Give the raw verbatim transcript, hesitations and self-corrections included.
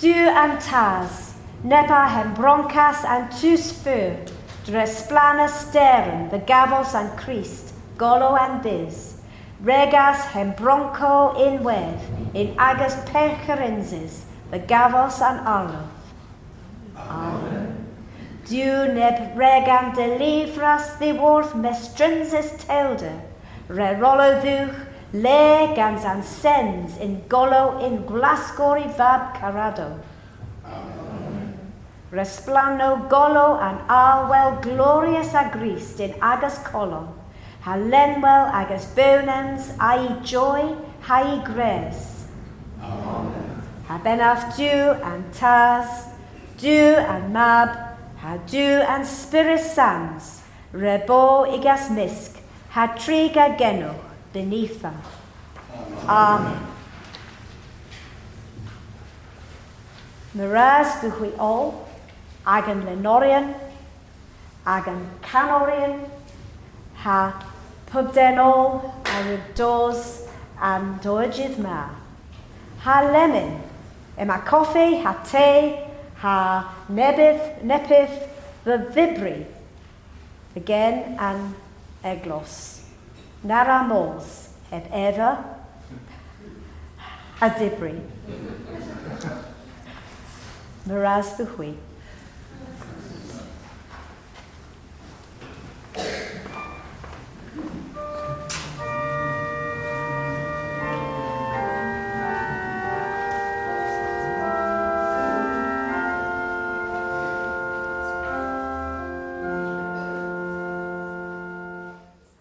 Duw an Tas, neb a hembronkas an tus fur, dre splanna steren dhe gavos an Krist, golow an bys, regas hembronkow ynwedh yn agas pergherenses dhe gavos an arloedh. Amen. Duw neb regan delivras dhiworth mestrensys teylu, re rollo dhywgh le gans an sens yn golow yn gwlaskor y vab karadow. Resplano golow an awel glorious a Grist yn agas kolon, ha lenwel agas bewnans a'y joy ha'y gres. Ha bennath Duw an Tas, Duw an Mab, ha Duw an Spyrys Sans, re bo y'gas mysk, ha triga genowgh, bynitha. Amen. Meur ras dhywgh hwi oll, agan lennoryon, agan kanoryon, ha pub den oll a wrug dos an dohajydh ma. Ha lemmyn, yma koffi ha te, ha neppyth, neppyth dhe dhybri. Dhe gen an eglos. Na wra mos heb eva a dhybri. Meur ras dhywgh hwi.